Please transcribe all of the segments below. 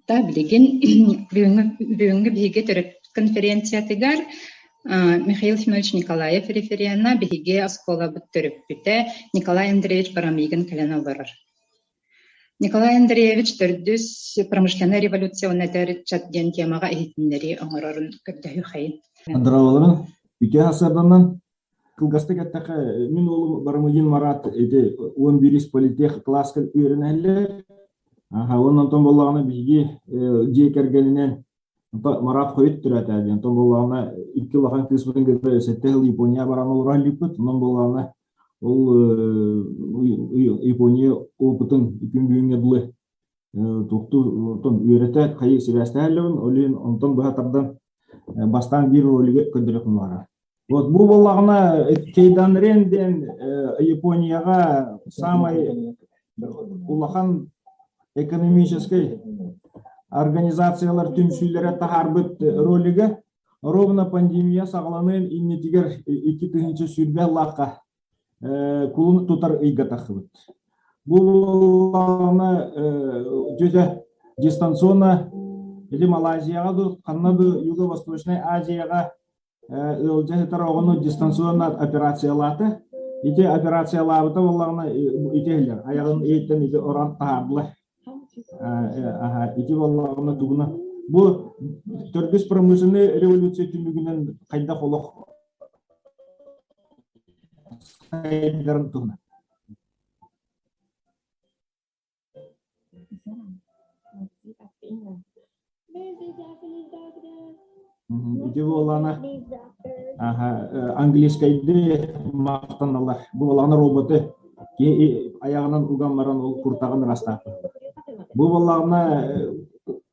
Билигин бүгүҥҥү бүгүҥҥү биһиги төрөппүт конференциятыгар Михаил Семенович Николаев референа биһиги оскуолабыт төрөппүтэ Николай Андреевич Барамыгин кэлэн олорор. Николай Андреевич төрдүс промышленнай революция уонна эдэр ыччат диэн темаҕа иһитиннэрии оҥорорун көрдөһүөххэйин. Здраволарын үтүө сарсыарданан Кылгастык эттэххэ, мин уолум Барамыгин Марат ити 11 политех кылааска үөрэнэллэр. Аха, уонна онтон буоллаҕына биһиги дьиэ кэргэнинэн Марат хойут төрөөтө диэн. Онтон буоллаҕына икки улахан кыыспытын кытта сэттэ сыл Япония баран олорон иликпит. Онон буоллаҕына ол Япония опытын күн бүгүҥҥэ дылы туохтуу онтон үөрэтэ хайыы сибээстэһэллэбин. Ол иһин онтон быһа тардан бастаан биир ролигы көрдөрүөхпүн баҕарар. Вот бу буоллаҕына Кейданрен диэн Японияҕа саамай улахан экономическай организациялар түмсүүлэрэ таһаарбыт ролига ровно пандемия саҕаланыан иннитигэр 2020 лаахха кулун тутар ыйга тахсыбыт. Бу буоллаҕына дьүдэ дистанционно или Малайзияҕа ду ханна ду Юго-Восточнай Азияҕа ыалдьа сытар оҕону дистанционно операциялаата. Ити операциялаабыта буоллаҕына ити иһиллэр. Айаҕын иһиттэн ити орон таһаардылар. Ити буоллаҕына тугуна бу төрдүс промышленнай революция түмүгүнэн хайдах олох сайдарын туһунан. Ити буоллаҕына английскайды махтаналлар. Бу буоллаҕына роботы киһи айаҕынан уган баран ол куртаҕын ырастааппыт. Бу буоллаҕына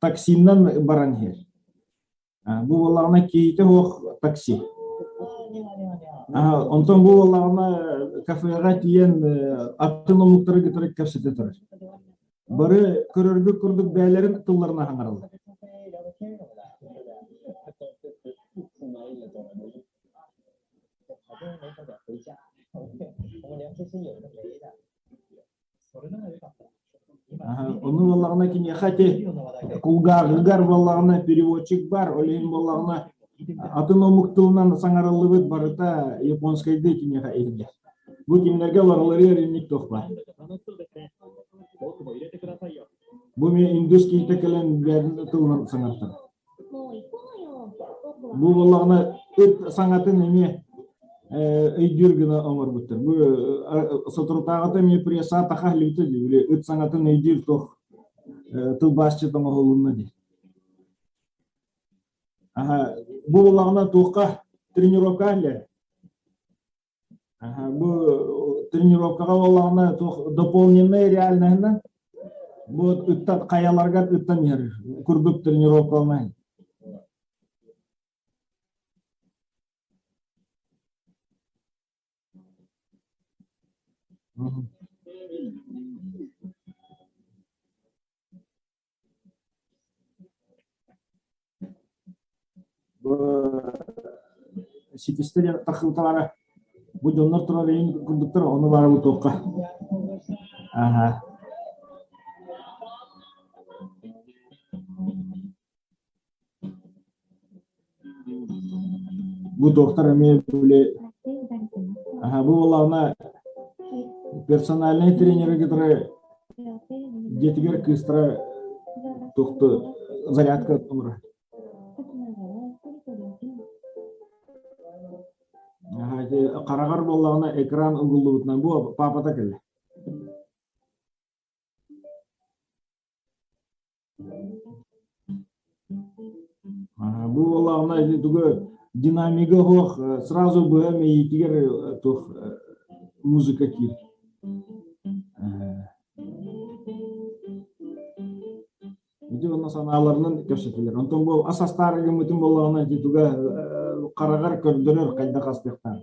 таксиннан баран иһэр. Бу буоллаҕына киһитэ суох такси. Онтон бу буоллаҕына кафеҕа тиийэн атын омуктары кытары кэпсэтэ турар. Бары көрөргүт курдук бэйэлэрин тылларынан саҥараллар. Ону буоллаҕына киниэхэ ити кулгааҕыгар буоллаҕына переводчик бар, ол иһин буоллаҕына атын омук тылынан саҥарыллыбыт барыта японскайдыы киниэхэ иһиллэр. Бу кинилэргэ барыларыгар инник туох баар. Бу эмиэ индус киһитэ кэлэн бэйэтин тылынан саҥартар. Бу буоллаҕына ыт саҥатын эмиэ өйдүүр гына оҥорбуттар. Бу соторутааҕыта эмиэ пресса таха илиитэ дии, били ыт саҥатын өйдүүр туох тылбаасчыт оҥоһулунна дии. Аха, бу буоллаҕына туохха тренировка илэ? Бу тренировкаҕа буоллаҕына туох дополненная реальноһынан бу ыттан хайаларга ыттан иһэр курдук тренировкаланай. Ситистэ диэн тахсыбыта баара бу дьоннор турар эйин курдуктар ону баара бу туохха аха бу туохтар эмиэ били аха бу буоллаҕына персональнай тренеры кытары дьиэтигэр кыыстара туохту зарядка оҥорор Хараҕар буоллаҕына экран угуллубутунан бу паапата кэллэ. Бу буоллаҕына ити тугу динамига суох сразу быһа мэйиитигэр туох музыка киир. Ити онно санааларынан кэпсэтилэр. Онтон бу ас астаары гыммытын буоллаҕына ити туга хараҕар көрдөрөр хайдах астыахтаах.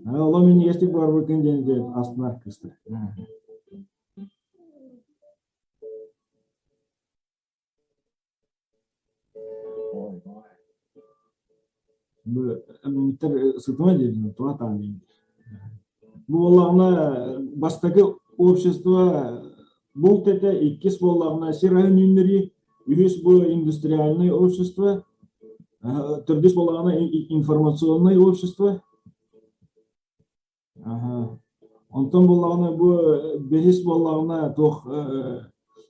Оло минньигэстик барбыккын диэн астынар кыыстар. Бу сытыма диэн туох атаан Бу буоллаҕына бастакы общество. булт этэ, иккис буоллаҕына сир аһын үүннэрии, үһүс бу индустриальное общество, төрдүс буоллаҕына информационное общество. Онтон буоллаҕына бу бэһис буоллаҕына туох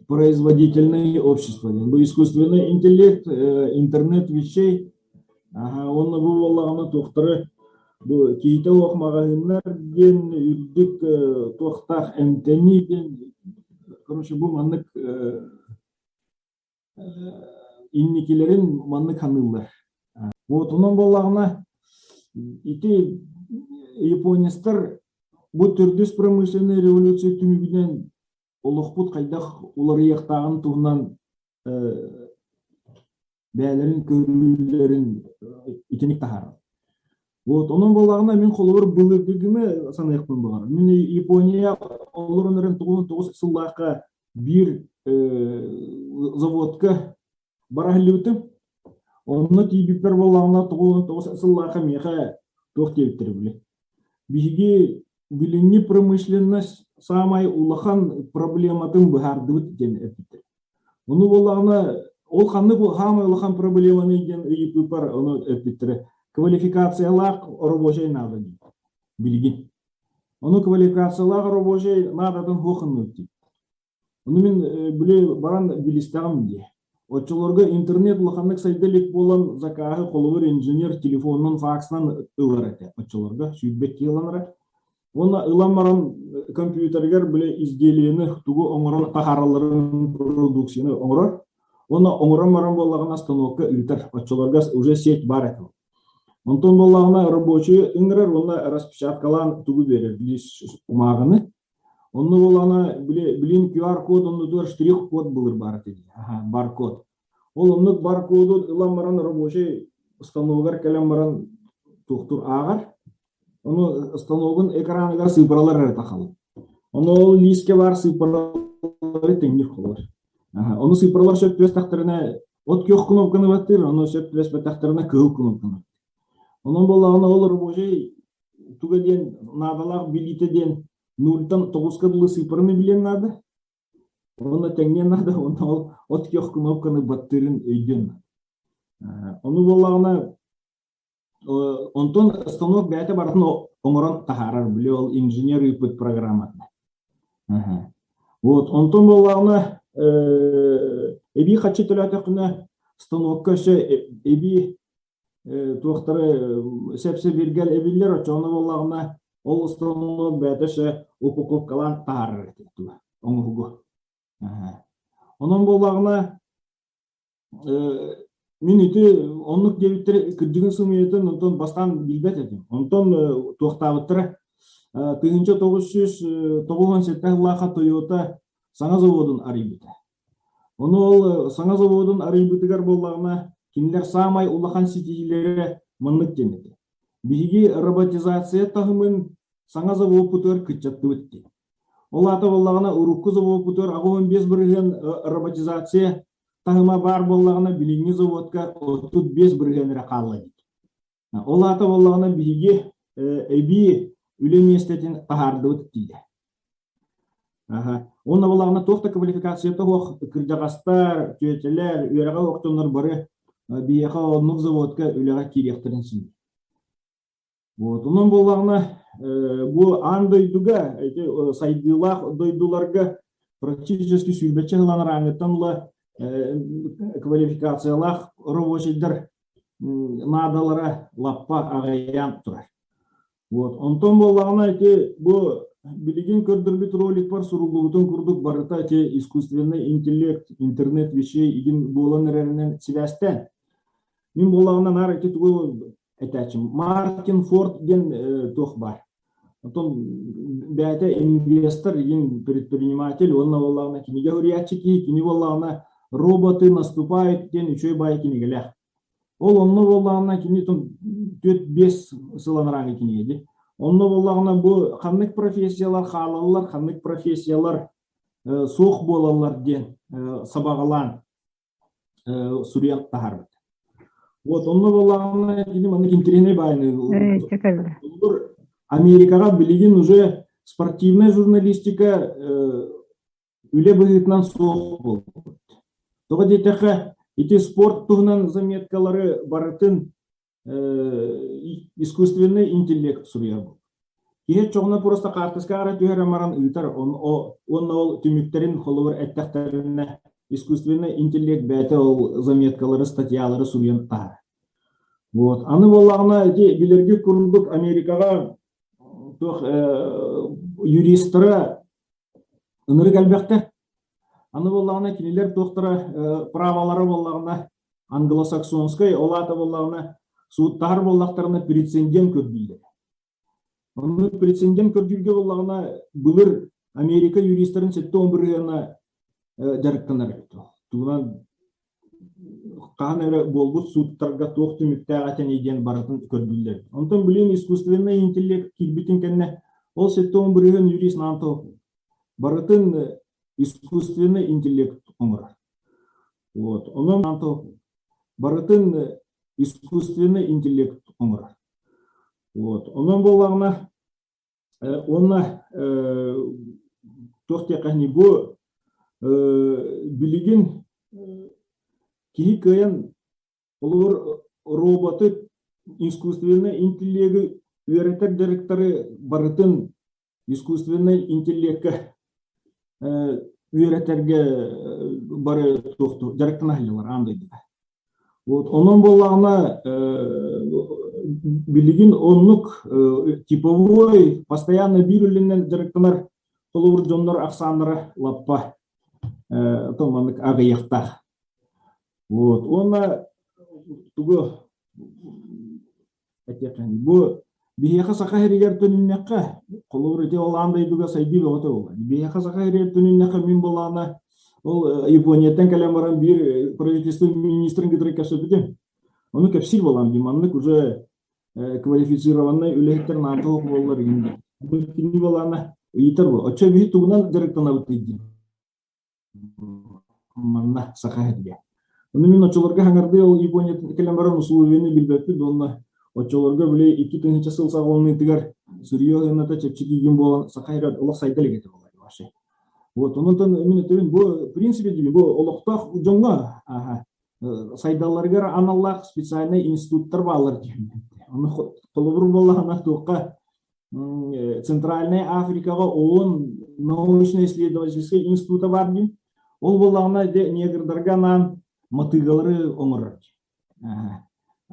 производительное общество диэн. Бу искусственный интеллект, интернет вещей. Уонна бу буоллаҕына туохтары бу киһитэ суох маҕаһыыннар диэн үрдүк туохтаах эмтэнии диэн короче бу маннык инникилэрин маннык саныыллар. Вот онон буоллаҕына ити японецтар бу төрдүс промышленнай революция түмүгүнэн олохпут хайдах уларыйыахтааҕын туһунан бэйэлэрин көрүүлэрин итинник таһаарар. Вот онон буоллаҕына мин холобур былыргыгыны саныахпын баҕарар. Мин Япония олорон эрэн 99 сыллаахха биир заводка бара сылдьыбытым. Онно тиийбиппэр буоллаҕына 99 сыллаахха миэхэ туох диэбиттэрэ били. Биһиги билиҥҥи промышленность саамай улахан проблематын быһаардыбыт диэн эппиттэр. Ону буоллаҕына ол ханнык саамай улахан проблеманы диэн ыйыппыппар ону эппиттэрэ квалификациялаах рабочай наада диэн билигин. Ону квалификациялаах рабочай наадатын суох гынныбыт диэн. Ону мин били баран билистэҕим дии. Оччолорго интернет улаханнык сайда илик буолан закааһы холобур инженер телефонунан факсынан ылар этэ. Оччолорго сүүрбэт киһи ыланара. Уонна ылан баран компьютерыгар били изделиены тугу оҥорон таһааралларын продукцияны оҥорор. Уонна оҥорон баран буоллаҕына станокка ыытар. Оччолорго уже сеть баар этэ. Онтон буоллаҕына рабочий ыҥырар уонна распечаткалаан тугу биэрэр били кумааҕыны. Онно буоллаҕына били билин QR-код оннутугар штрих-код былыр баар этэ дии. Аха, баркод. Ол оннук баркоду ылан баран рабочий станогар кэлэн баран туохтур ааҕар. Ону станогун экраныгар сыыппаралар эрэ тахалар. Ону ол лиискэ баар сыыппаралары тэҥник холор. Ону сыыппаралар сөп түбэстэхтэринэ от күөх кнопканы баттыыр, ону сөп түбэспэтэхтэринэ кыһыл кнопканы. Онон буоллаҕына ол рабочий туга диэн наадалаах билиитэ диэн нультан тоҕуска дылы сыыппараны билиэн наада. Уонна тэҥниэн наада, уонна ол от күөх кнопканы баттыырын өйдүөн наада. Ону буоллаҕына Онтон станок бэйэтэ барытын оҥорон таһаарар, били ол инженер ыыппыт программатынан. Вот, онтон буоллаҕына эбии хаччы төлөөтөххүнэ станокка өссө эбии туохтары сэп-сэбиргэл эбиллэр, оччоҕуна буоллаҕына ол станок бэйэтэ өссө упаковкалаан таһаарар этэ оҥоһугу. Онон буоллаҕына Мин ити оннук диэбиттэрэ кырдьыгын сымыйатын онтон бастаан билбэт этим. Онтон туохтаабыттара 1997 сыллаахха Toyota саҥа заводун арыйбыта. Ону ол саҥа заводун арыйбытыгар буоллаҕына, кинилэр саамай улахан ситиһиилэрэ маннык диэн этэ. Биһиги роботизация таһымын саҥа заводпутугар кыччаттыбыт диэн. Ол аата буоллаҕына, урукку заводпутугар 85% роботизация таһыма баар буоллаҕына, билиҥҥи заводка 35% эрэ хаалла эбит. Ол аата буоллаҕына, биһиги эбии үлэ миэстэтин таһаардыбыт дииллэр. Уонна буоллаҕына, туох да квалификацията суох кырдьаҕастар, түөтэлэр, үөрэҕэ суох дьоннор бары биһиэхэ оннук заводка үлэҕэ киириэхтэрин син. Вот. Онон буоллаҕына, бу аан дойдуга, ити сайдыылаах дойдуларга практически сүүрбэччэ сыл анарааҥҥыттан ыла квалификациялаах рабочайдар наадалара лаппа аҕыйаан турар. Вот. Онтон буоллаҕына ити бу билигин көрдөрбүт роликпар суруллубутун курдук барыта ити искусственный интеллект, интернет вещей игин буолан эрэринэн сибээстээн. Мин буоллаҕына наар ити тугу этээччим. Мартин Форд диэн туох баар. Оттон бэйэтэ инвестор, игин предприниматель уонна буоллаҕына кинигэ суруйааччы киһи, кини буоллаҕына роботы наступают диэн үчүгэй баай кинигэлээх. Ол онно буоллаҕына кини 4-5 сыл анарааҥҥы кинигэ дии. Онно буоллаҕына бу ханнык профессиялар хаалаллар, ханнык профессиялар суох буолаллар диэн сабаҕалаан суруйан таһаарбыт. Вот онно буоллаҕына кини маннык интэриэһинэй баайыны Америкаҕа билигин уже спортивная журналистика үлэ быһыытынан суох буолбут. Тоҕо диэтэххэ, ити спорт туһунан заметкалары барытын искусственный интеллект суруйар буолбут. Киһи оччоҕуна просто хаартыска ара түһэрэн баран ыытар, уонна ол түмүктэрин холобур эттэхтэринэ искусственный интеллект бэйэтэ ол заметкалары, статьялары суруйан таһаарар. Вот. Аны буоллаҕына ити билэрги курдук Америкаҕа туох юристара ынырык элбэхтэр. Аны буоллаҕына кинилэр туохтара правалара буоллаҕына англосаксонскай, ол аата буоллаҕына сууттаһар буоллахтарына прецедент көрдүүллэр. Ону прецедент көрдүүргэ буоллаҕына былыр Америка юристарын 70 бырыһыана дьарыктанар эбит. Тугунан хаһан эрэ буолбут сууттарга туох түмүктээх этэний диэн барытын көрдүүллэр. Онтон билигин искусственнай интеллект киирбитин кэннэ ол 70% юрист наанто барытын искусственный интеллект оҥорор. Вот. Онон барытын искусственный интеллект оҥорор. Вот. Онон буоллаҕына уонна туох диэххэ бу билигин киһи кыайан холобур роботы искусственный интеллеги үөрэтэр дьарыктары барытын искусственный интеллеккэ үөрэтэргэ бары туохту дьарыктана сылдьаллар аан дойдуга. Вот онон буоллаҕына билигин оннук типовой постоянно биир үлэнэн дьарыктанар холобур дьоннор ахсааннара лаппа маннык аҕыйахтаах. Вот уонна тугу этиэххин бу биһиэхэ саха сиригэр төнүннэххэ холобур ити ол аан дойдуга сайдыы бөҕөтө буолла биһиэхэ саха сиригэр төнүннэххэ мин буоллаҕына ол Японияттан кэлэн баран биир правительство министрин кытары кэпсэппитим ону кэпсиир буолаам дии маннык уже квалифицированный үлэһиттэр наада суох буоллар игин кини буолаана ыйытар бу оччо биһи тугунан дьарыктанабыт дии манна саха сиргэ. Ону мин оччолорго хаҥардыы ол Япониятын кэлэн баран усулуобуйаны билбэппит уонна оччолорго били 2000 сыл саҕаланыытыгар сырье сыаната чэпчэки игин буолан саха сирэ олох сайда илик этэ буолла вообще. Вот онон мин этэбин бу в принципе бу олохтоох дьоҥҥо аха сайдалларыгар аналлаах специальнай институттар бааллар диэн. Ону холобур буоллаҕына туохха Центральная Африкаҕа ООН научно-исследовательскай института баар диэн. Ол буоллаҕына дьэ негрдарга анаан матыыгалары оҥорор.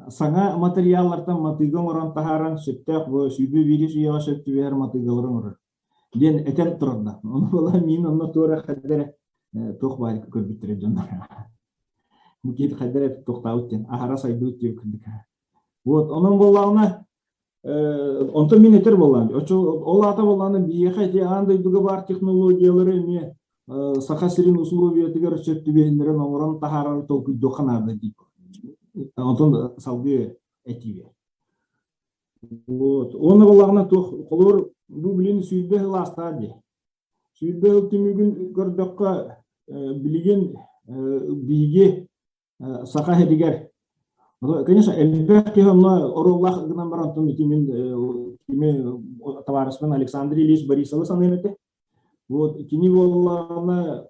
Саҥа материаллартан матыыга оҥорон таһааран сөптөөх бу 21 үйэҕэ сөп түбэһэр матыыгалары оҥорор диэн этэн турарда. Ону буола мин онно туора хайдара туох баар көрбүттэрэ дьоннор. Бу киһи хайдара туохтаабыт диэн аһара сайдыбыт диэн курдук. Вот онон буоллаҕына Онтон мин этэр буоллаҕым, ол аата буоллаҕына биһиэхэ ити аан дойдуга баар технологиялары эмиэ Саха сирин усулуобуйатыгар сөп түбэһиннэрэн оҥорон таһаарары толкуйдуохха наада дии. Онтон салгыы этиибэ. Вот. Уонна буоллаҕына туох холобур бу билин 20 сыл аастаҕа дии. 20 сыл түмүгүн көрдөххө билигин биһиги Саха сиригэр конечно элбэх киһи онно оруоллаах гынан баран онтон ити мин кими табаарыспын Александр Ильич Борисовы саныам этэ. Вот кини буоллаҕына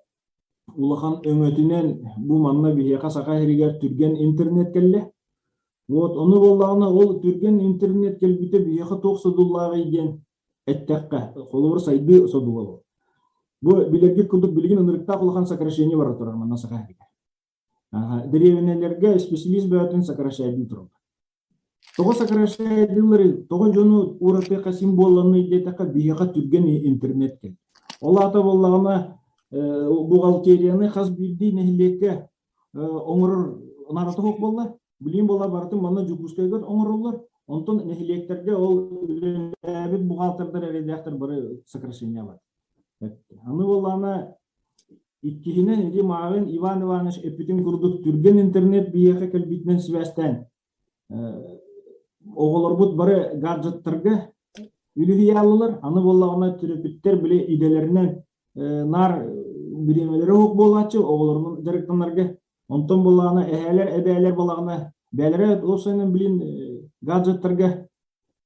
улахан өҥөтүнэн бу манна биһиэхэ Саха сиригэр түргэн интернет кэллэ. Вот ону буоллаҕына ол түргэн интернет кэлбитэ биһиэхэ туох содуллааҕый диэн эттэххэ, холобур сайдыы содула ол. Бу билэргит курдук билигин ынырыктаах улахан сокращение бара турар манна Саха сиригэр. Дэриэбинэлэргэ исписэлиис бөҕөтүн сокращайдыы тураллар. Тоҕо сокращайдыылларый? Тоҕо дьону ууратыахха син буолланый диэтэххэ, биһиэхэ түргэн интернет кэлэр. Ол аата буоллаҕына, бухгалтерияны хас биирдии нэһилиэккэ оҥорор наадата суох буолла. Билигин буолла барытын манна Дьокуускайга оҥороллор. Онтон нэһилиэктэргэ ол үлэлээбит бухгалтердар эрэйдээхтэр бары сокращение бар. Аны буоллаҕына Иккиһинэн, ити мааҕын Иван Иванович эппитин курдук түргэн интернет биһиэхэ кэлбитинэн сибээстээн, оҕолорбут бары гаджеттарга үлүһүйэ ааллылар. Аны буоллаҕына төрөппүттэр били идэлэринэн наар бириэмэлэрэ суох буолааччы оҕолорунан дьарыктанарга. Онтон буоллаҕына эһээлэр, эбээлэр буоллаҕына бэйэлэрэ уопсайынан билин гаджеттарга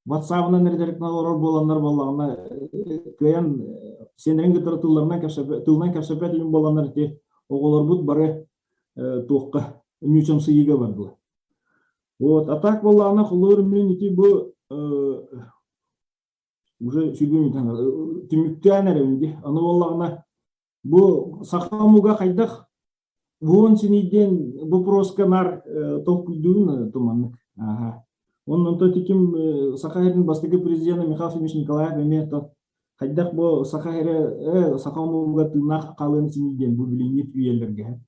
WhatsApp-ынан эрэ дьарыктана олорор буоланнар буоллаҕына кыайан. сиэннэрин кытары тылларынан кэпсэппэт тылынан кэпсэппэт илин буоланнар ити оҕолорбут бары туохха ньүүчамсыйыыга бардылар. Вот, а так буоллаҕына холобур мин ити бу уже сүгүн түмүктээн эрэбин дии. Аны буоллаҕына бу саха омуга хайдах уон синийдиэн вопроска наар толкуйдуун туманнык. Ааха. Онон то тиким Саха сирин бастакы президена Михаил Фимович Николаев эмиэ то хайдах бу саха сирэ саха омуга тыыннаах хаалыан синийдиэн бу билиҥҥи үйэлэргэ.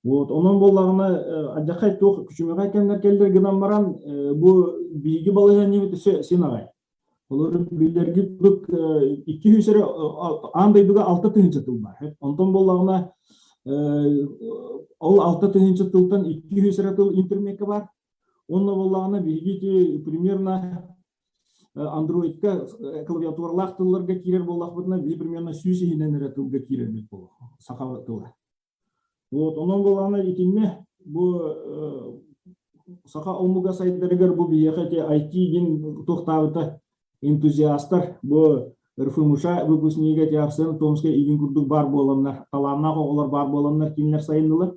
Вот, онон буоллаҕына алдьархай туох күчүмэҕэй кэмнэр кэллэр гынан баран бу биһиги балаһыанньабыт өссө син аҕай. Олор билэргит курдук 200 эрэ аан дойдуга 6000 тыл баар. Онтон буоллаҕына ол 6000 тылтан 200 эрэ тыл интернеккэ баар. Онно буоллаҕына биһиги ити примерно андроидка клавиатуралаах тылларга киирэр буоллахпытына биһи примерно 100 иһинэн эрэ тылга киирэрбит буолуо саха тыла. Вот, онон буоллаҕына итиннэ бу саха омуга сайдарыгар бу биһиэхэ ити IT диэн туохтаабыта энтузиастар бу РФМШ выпускнига ити Арсен Томскай игин курдук баар буоланнар, талааннаах оҕолор баар буоланнар кинилэр сайыннылар.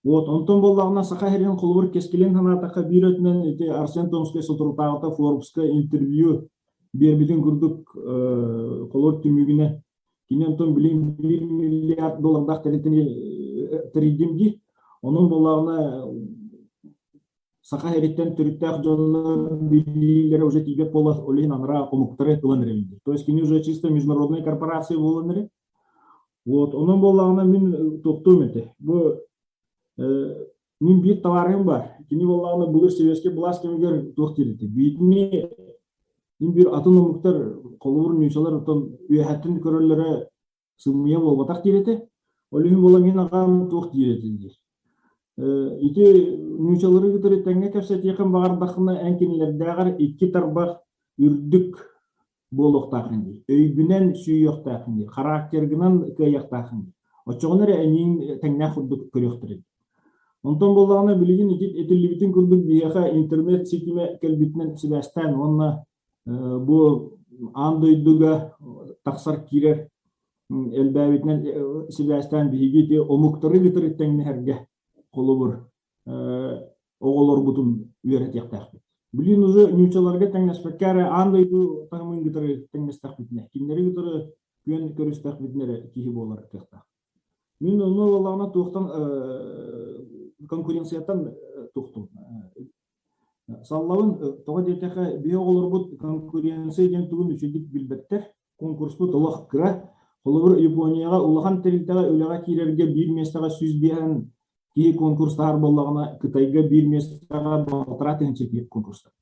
Вот, онтон буоллаҕына Саха сирин холобур кэскилин санаатахха биир өттүнэн ити Арсен Томскай соторутааҕыта Форбска интервью биэрбитин курдук холобур түмүгүнэ Кини онтон билигин 1 миллиард доллардаах тэрилтэни тэрийдим дии. Онон буоллаҕына саха сириттэн төрүттээх дьоннор билиилэрэ уже тиийбэт буолла, ол иһин анараа омуктары ылан эрэбин. То есть кини уже чисто международная корпорация буолан эрэ. Вот, онон буоллаҕына мин туохтуом этэ. Бу мин биир табаарыһым баар. Кини буоллаҕына былыр сэбиэскэй былаас кэмигэр туох диир этэ. Биитини мин биир атын омуктар холобур нуучалар оттон үөһэттэн көрөллөрө сымыйа буолбатах диир этэ. Ол иһин буола мин аҕам туох диир этэ диир. Ити нуучалары кытары тэҥҥэ кэпсэтиэххин баҕардаххына эн кинилэрдээҕэр икки тарбах үрдүк буолуохтааххын дии. Өйгүнэн сүүйүөхтээххин дии, характергынан кыайыахтааххын дии. Оччоҕуна эрэ эйиҥ тэҥнээх курдук көрүөхтэрэ. Онтон буоллаҕына билигин ити этиллибитин курдук биһиэхэ интернет ситимэ кэлбитинэн сибээстээн уонна бу аан дойдуга тахсар киирэр элбээбитинэн сибээстээн биһиги ити омуктары кытары тэҥнэһэргэ холобур оҕолорбутун үөрэтиэхтээхпит. Билигин уже нуучаларга тэҥнэспэккэ эрэ аан дойду таһымын кытары тэҥнэстэхпитинэ, кинилэри кытары күөн көрүстэхпитинэ эрэ киһи буолар кыахтаах. Мин онно буоллаҕына туохтан конкуренцияттан тухтум. Саллабын, тоҕо диэтэххэ, биһи оҕолорбут конкуренция диэн тугун үчүгдүк билбэттэр. Конкурспут олох кыра. Холобур, Японияҕа улахан тэрилтэҕэ үлэҕэ киирэргэ биир миэстэҕэ 105 киһи конкурстаһар буоллаҕына, Кытайга биир миэстэҕэ 1500 киһи конкурстар.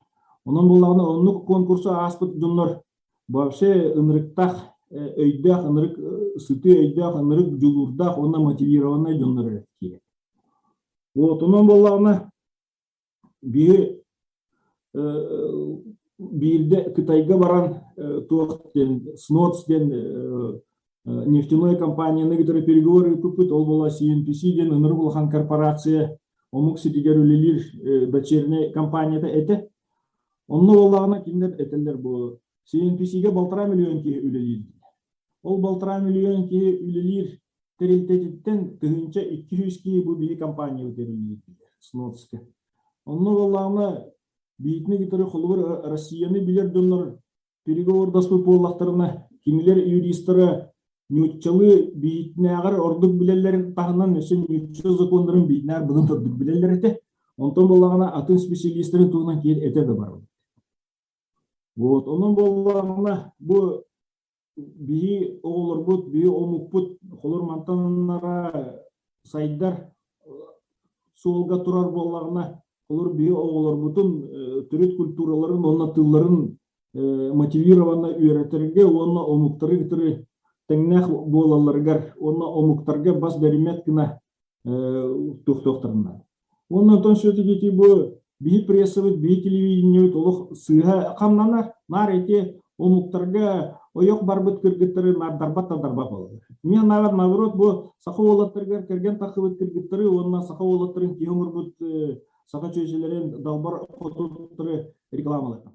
Онон буоллаҕына, оннук конкурсу ааспыт дьоннор вообще ынырыктаах өйдөөх, ынырык сытыы өйдөөх, ынырык дьулуурдаах уонна мотивированнай дьоннор эрэ киирэр. Вот, онон буоллаҕына, биһи биирдэ Кытайга баран туох диэн СНОЦ диэн нефтяной компанияны кытары переговор ыыппыппыт. Ол буола CNPC диэн ынырык улахан корпорация омук сиригэр үлэлиир дочерняй компанията этэ. Онно буоллаҕына кинилэр этэллэр бу CNPC-гэ 1,5 миллион киһи үлэлиир. Ол 1,5 миллион киһи үлэлиир тэрилтэтиттэн 1200 киһи бу биһи компаниябыт үлэлиир СНОЦка. Онно буоллаҕына биитини кытары холобур Россияны билэр дьоннор переговордаспыт буоллахтарына, кинилэр юристара нууччалыы биитинээҕэр ордук билэллэрин таһынан өссө нуучча законнарын биитинээр быдан ордук билэллэр этэ. Онтон буоллаҕына атын специалистарын туһунан киэр этэ да барбыт. Вот, онон буоллаҕына бу биһи оҕолорбут, биһи омукпут холор мантаннара сайдар суолга турар буоллаҕына, холор биһи оҕолорбутун төрүт культураларын уонна тылларын мотивированно үөрэтэргэ уонна омуктары кытары тэҥнээх буолалларыгар уонна омуктарга бас бэриммэт гына туохтуохтарына. Уонна онтон все-таки бу биһи прессабыт, биһи телевидениебит олох сыыһа хамнанар. Наар эти омуктарга ойох барбыт кыргыттары нардарбат да дарбат буолаллар. Мин наоборот, наоборот, бу саха уолаттарыгар кэргэн тахсыбыт кыргыттары уонна саха уолаттарын киһи оҥорбут саха чүөчэлэрин далбар хотуттары рекламалатар.